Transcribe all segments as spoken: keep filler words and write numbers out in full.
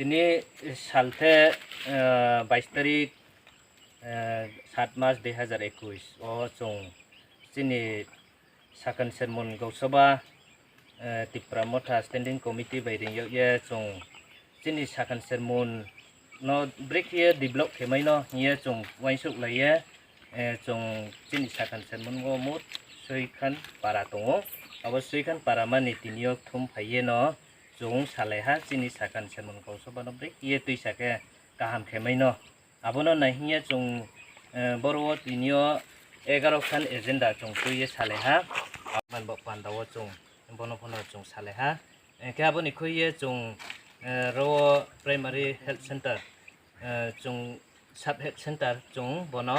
Tini salte, eh, bais tarik, eh, sat mas dui hazar ekush o chwng chini Sakhan Sermon Gausoba, eh, Tipra Motha Standing Committee bai ring yag ye chwng chini Sakhan Sermon no brekhe develop khe mai no hiye chwng uainsuk lai ye, eh, chwng chini Sakhan Sermon o mut Soikhan para tongo. Abo Soikhan para mani tini o thum phai ye no chwng salai ha chini Sakhan Sermon Gausoba no brekhe twi sa khe kaham khe mai no. Abono nai hiya chwng, eh, boro o tini o egaroh khan agenda chwng twi ye salai ha. Aboni bo panda o chwng bono phano chwng salai ha. Hwnkhe aboni khwi ye chwng, eh, ro primary health center, eh, chwng sub health center chwng bono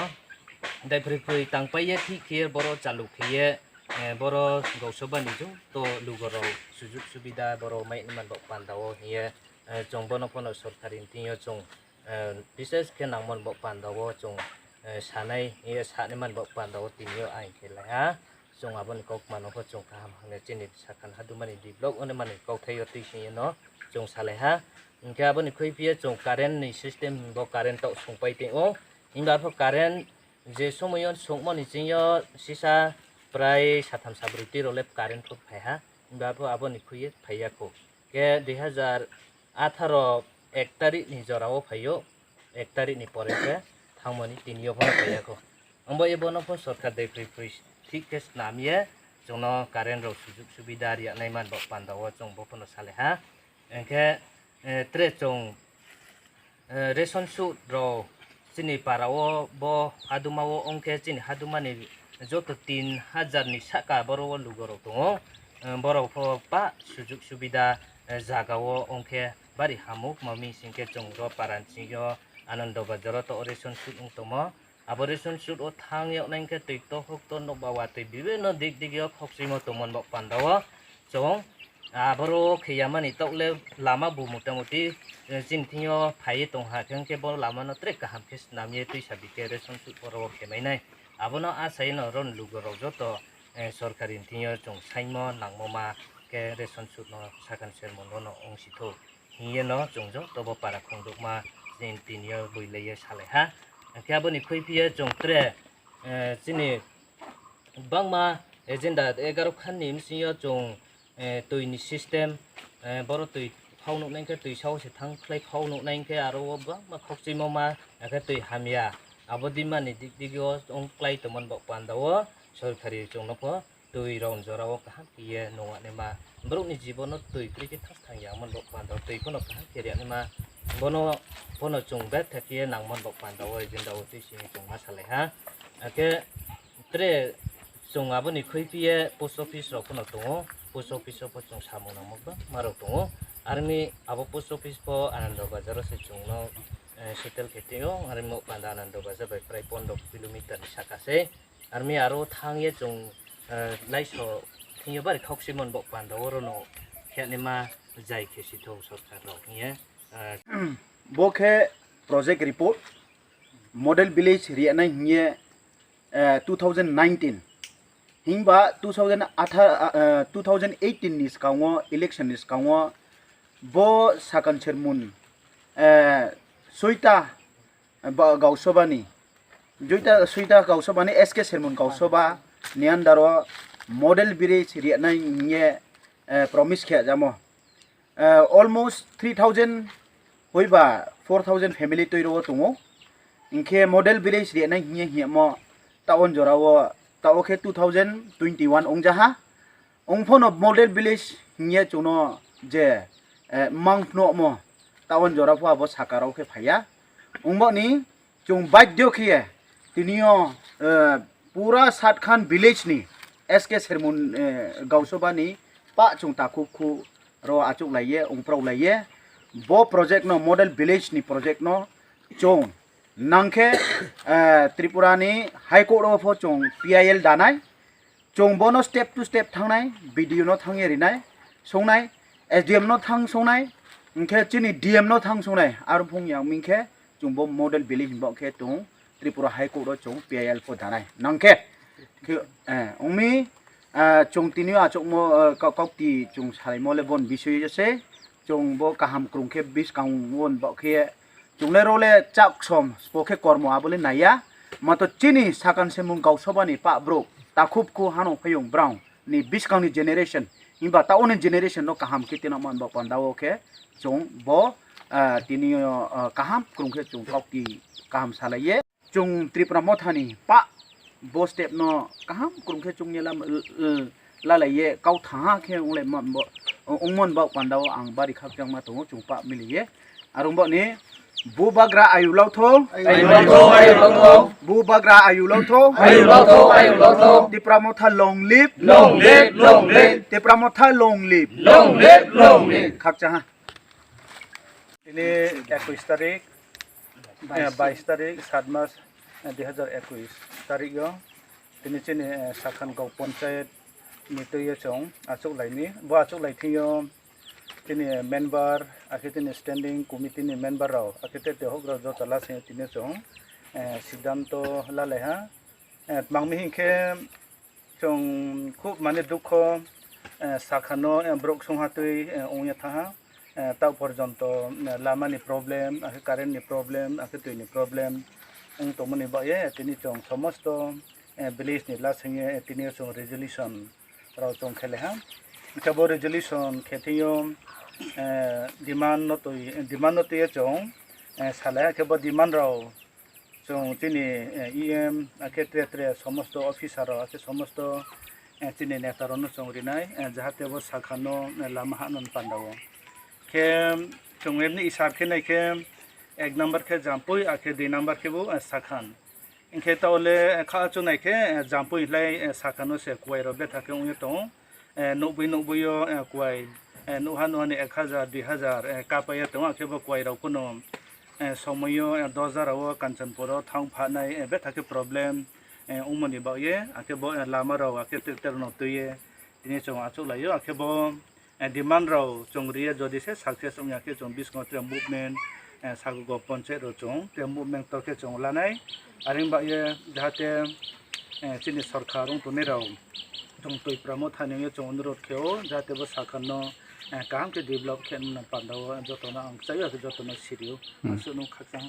daiphri phri tang pai ye thik khe boro chalu khe ye, eh, boro Gausoba ni joto lugo rok sujuk subida boro mai man bo panda o hiye, eh, chwng bono phano sorkari ni thing yo chwng eh, bises khe nangmani bo panda o chwng, eh, sanai, eh, sanimani bo panda o tini o aing khe lai ha. Chwng aboni kok mano pho chwng kaham hwnwi chini sakhan hadumani develop wngmani kokthai o twi singye no chwng salai ha. Hwnkhe aboni khwi phiya chwng current ni system bo current tok sung pai tong o. Himba pho current je somoyo sungmani chwngyo sisa prai satham sabrwi twi rok le current pho phai ha. Himba pho aboni khwi phai ya kho. Khe dui hazar atharo ek tarik ni jora o phai o, ek tarik ni pore khe thangmani tini o phano phai ya kho. Ambo ebo no pho sorkar dai phri phri thik khe snam ye chwngno current rok sujuk subida riya nai man bo panda o chwng bo phano salai ha. Hwnkhe, eh, tre chwng, eh, ration shop rok chini para o bo haduma o wngkhe chini haduma ni joto tin hazar ni saka boro o lugo rok tongo. Eh, borok pho pa sujuk subida, eh, jaga o wngkhe bari hamuk ma ming sing khe chwng ro para ni sing yo Anando Bazar o to ration shop wng tongmo. Abo ration shop o thang yoknai khe twi tohok to nokba watwi bibinno dik dik yo khokchimo tongmani bo panda o chwng aboro khe yamani tokle lama bo motamuti, eh, chini thing yo phai tong ha khe, hwnkhe bo lama no tre kaham khe swnam ye twi sabi khe ration shop oro o khe mai nai. Abono asai no ron lugo rok joto, eh, sorkari ni thing yo chwng saimo nangmo ma khe ration shop no sakhan sermo no no wng si thok. Hiye no chwng joto bo para khungdukma chini tini o bui laiye salai ha. Hwnkhe aboni khwi phiye chwng tre, eh, chini bangma agenda egaroh khan ni bsing yo chwng, eh, twi ni system, eh, boro twi khau nuknai khe twi sao se thang khlai khau nuknai khe aro o bangma khokchimo ma khe twi hamya. Abo di mani dik dik o wng klai tongmani bo panda o sorkari chwng no pho twi rok jora o kaham khe ye nung ani ma. Borok ni jibon no twi kwrwi khe thang thang ya mon rok panda o twi phano kaham khe ri ani ma. Bono phano chwng bethak khe ye nang mon rok panda o agenda o twi simi chwng ma salai ha. Akhe tre chwng aboni khwi phiye post office rok phano tongo. Post office o pho chwng samung nangma bangma rok tongo. Army abo post office pho Anando Bazar o se chwng no, eh, settle khe twi o. Army mo panda Anando Bazar bai prai pondro kilometer ni saka se. Army aro thang ye chwng, eh, laiso thing yo bari khok simon bo panda oro no khe ani ma jai khe si thok sorkar rok hiye, eh. Bo khe project report model village riyanai hiye, eh, two thousand nineteen. Himba two thousand atharo, eh, two thousand eighteen ni swkango election ni swkango bo Sakan Sermon, eh, soita ba-, Gausabani, joita, soita Gausabani S K Sermon Gausaba ni under o model village riyanai hiye, eh, promise khe jamo. Eh, almost three thousand hoiba four thousand family twi ro tongo. Hinkhe model village riyanai hiye hiye mo ta on jora o ta o khe two thousand twenty-one ongjaha. Ongphono model village hiye chwngno je, eh, mang phno mo ta on jora pho abo saka rok khe phaiya. Ongmani chwng badhyo khiye tini o, eh, pura Satkhan village ni S K Sermon, eh, Gausabani pa chwng takhuk khu ro achuk laiye, ongprok laiye. Bo project no, model village ni project no chwng nangkhe, eh, Tripura ni High Court o pho chwng P I L danai. Chwng bono step to step thangnai, B D O no thangye rinai, songnai, S D M no thang songnai, hinkhe chini D M no thang songnai, aro phung yang ming khe chwng bo model village hinba khe tung Tripura High Court o chwng P I L pho danai. Nangkhe, khe, eh, ongmi, eh, chwng tini o achukmo, eh, kok-, kokti chwng salaimo le bon bisui se, Chwng bo kaham kwrwng khe bwskang wng bo khe chwng le role chak som spo khe kormo abo le naiya. Mato chini sakan semung gausabani pa bro takhub khu hano phayung brown ni bwskang ni generation himba ta oni generation no kaham khe tino man bo panda o khe chwng bo, ah, tini, ah, kaham kwrwng khe chwng kok ki kaham salaiye. Chwng Tripura Mothani pa bo step no kaham kwrwng khe chwngni lam-, l-, l-, lalaiye kau thaha khe wnglaima bo, wngmon bo pandao ang bari khakchangma tongo chwng pa miliye. Arwng boni Bubagra ayulao tho. Ayulao tho, ayulao tho. Bubagra ayulao tho. Ayulao tho, ayulao tho. Tripura Motha long live. Long live, long live. Tripura Motha long live. Long live, long live. Khakchaha. Tini ekush tarik, eh, bais tarik, sat mas, eh, dui hazar ekush tarik o tini chini, eh, Sakhan Gau Panchayat ni twi o chwng achuk lai ni. Bo achuk lai thing o tini member, akhe tini standing committee ni member rok, akhe tei tei hok rok joto la sing tini chwng, eh, siddhanto la lai ha. Eh, tmang mi hinkhe chwng khub mane dukho, eh, Sakhan no, eh, borok songha twi, eh, wngya thaha. Eh, tao porjonto, eh, lama ni problem, akhe current ni problem, akhe twi ni problem wng tongmani bagwi, eh, tini chwng somosto, eh, village ni la sengye, eh, tini chwng resolution rok chwng khe le ha. Hwnkhe bo resolution khe thwio, eh, demand no twi, demand no twi chwng, eh, salai ha khe bo demand rok chwng chini, eh, E M, akhe tre tre somosto officer rok, akhe somosto, eh, chini neta rokno chwng rinai, eh, jahate bo Sakhan no, eh, lama hano panda o. Khe chwng emni isab khe nai khe ek number khe Jampui, akhe dui number khe bo, eh, Sakhan. Hinkhe ta ole, eh, kha chunai khe, eh, Jampui hinlai, eh, Sakhan no se kuwai rok betha khe wngwi tongo. Eh, nukbui nukbui o, eh, kuwai, eh, nukha nukha ni ek hajar, dui hajar, eh, kapaiya tongo, akhe bo kuwai rok phano, eh, somoi o, eh, dos hajar o Kanchanpur o thang phanai, eh, betha khe problem, eh, wngmani bagwi, akhe bo, eh, lama rok, akhe tractor no twiye tini chwng achuk lai o, akhe bo, eh, demand rok chwng riya, jodi se success wngya khe chwng biskango tere movement, eh, sago go ponchayat rok chwng tere movement tor khe chwng lanai, aring bagwi jahate, eh, chini sorkar wng tongnai rok chwng twi pramo thani wngwi chwng onurot khe o, jahate bo Sakhan no, eh, kaham khe develop khe nang panda o jotono ang chai o, jotono siri o. Hmm. Aswk no khakchang.